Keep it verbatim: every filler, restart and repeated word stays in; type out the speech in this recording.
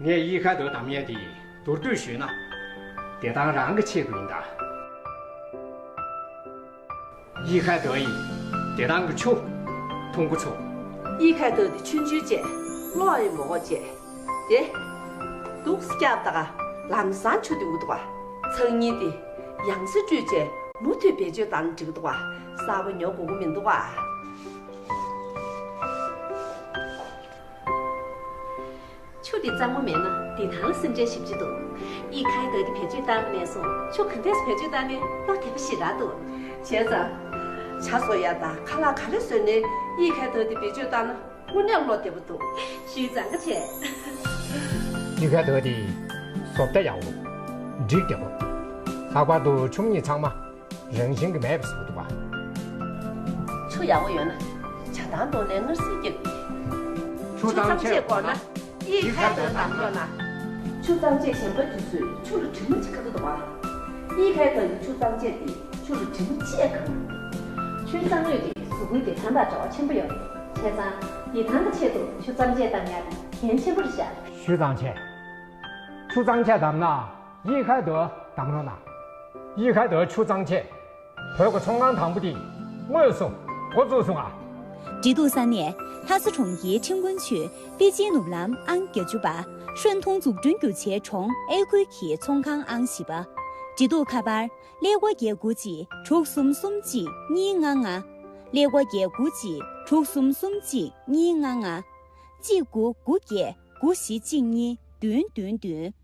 ངས་དབྱི་ཁ་དོ་བདམས་ཡས་དེ་མདོར་བསྡུས་ཞུས་ན། བདེ་ཐང་རང་གི་ཆེད་དུ་ཡིན་ད། དབྱི་ཁ་དོ་ཡིས་བདེ་ཐང་གི་ཆུ་འཐུང་གི་ཆུ། དབྱི་ཁ་དོ་དེ་ཆུང་ཆུང་བྱས། གློག་ཡང་མ་གོ་བྱས། དེ། འདུག་སེ་བརྒྱབ་ད་ག་ལམ་སང་ཆུ་དེ་འུ་འདུག་ག་ཚང་ཉིད་དེ་ཡང་སེ་བཀྲུས་བྱས་མུ་མཐུད་བེད་སྤྱོད་བཏང་ན་འགྲིག་འདུག་ག་གསར་པ་ཉོ་དགོས་ཀྱི་མི་འདུག་ག་ཆུ་འདི་གཙང་མ་མེད་ན་བདེ་ཐང་ལ་སེམས་ཁྲལ་ཞེ་པོ་ཅིག་འདུག་དབྱི་ཁ་དོ་འདི་བེད་སྤྱོད་བཏང་ནས་བཟུང་ཆུ་ག་འདྲས་སེ་བེད་སྤྱོད་བཏང་ནའི་བློ་བདེ་པོ་ཞེ་དྲག་འདུག་བྱས་ཙང་། ཇ་བཟོ་ཡ་དང་ཁ་ལག་ག་རེ་བཟོས་ནའི་དབྱི་ཁ་དོ་འདི་བེད་སྤྱོད་བཏང་ན་དངོས་གནས་བློ་བདེ་པོ་འདུག་ཞུས་ཙང་ག་བྱས། དབྱི་ཁ་དོ་འདི་བཟོ་ལྟ་ཡག་པོ། འགྲིག་བདེ་པོ། ལྷག་པར་དུ་ཆུ་མིག་ཚང་མ་རང་བཞིན་གྱིས་མེད་པ་བཟོ་འདུག་ག་ཆུ་ཡག་པོ་ཡོད་ན་ཇ་ཐང་བཏུང་ནས་མངར་ཟས་རྒྱག་ཆུ་གཙང་བཅད་དགོས་ན་དབྱི་ཁ་དོ་བདམས་རོགས་གནང་། ཆུ་གཙང་བཅད་གཞན་པ་དེ་ཚོས་ཆུ་ལ་དྲི་མ་ཅིག་ཁ་ཐུག་འདུག་ག་དབྱི་ཁ་དོ་གི་ཆུ་གཙང་བཅད་དེ་ཆུ་ལ་དྲི་མ་ཅིག་ཁ་མི་འདུག་ཆུའི་གཙང་འོད་དེ་གཟུགས་པོའི་བདེ་ཐང་དང་འབྲེལ་བ་ཆེན་པོ་ཡོད་རེད། བྱས་ཙང་བདེ་ཐང་གི་ཆེད་དུ་ཆུ་གཙང་བཅད་བདམས་ཡ་དེ་གལ་ཆེན་པོ་རེད་ཤག་ཞུས་ཙང་བྱས། ཆུ་གཙང་བཅད་བདམས་ན་དབྱི་ཁ་དོ་བདམས་རོགས་གནང་། དབྱི་ཁ་དོ་ཆུ་གཙང་བཅད། བོད་ཀྱི་ཚོང་ཁང་དང་པོ་དེ་དངོས་སུ་འགོ་བཙུགས་སོང་ང་། འབྲི་སྟོད་ས་གནས་ལྷ་ས་གྲོང་ཁྱེར་ཁྲིན་ཀོན་ཆུས་པེ་ཅིན་ནུབ་ལམ་ཨང་བརྒྱད་ཅུ་པ་ཧྲན་ཐུང་འཛུགས་སྐྲུན་སྒྱུ་རྩལ་གྲོང་ཨེ་ཁུལ་གྱི་ཚོང་ཁང་ཨང་བཞི་པ། འབྲི་སྟོད་ཁ་པར་ཀླད་ཀོར་བརྒྱད་དགུ་གཅིག་དྲུག་གསུམ་གསུམ་གཅིག་གཉིས་ལྔ་ལྔ། ཀླད་ཀོར་བརྒྱད་དགུ་གཅིག་དྲུག་གསུམ་གསུམ་གཅིག་གཉིས་ལྔ་ལྔ། གཅིག་དགུ་དགུ་བརྒྱད་དགུ་བཞི་གཅིག་གཉིས་བདུན་བདུན་བདུན།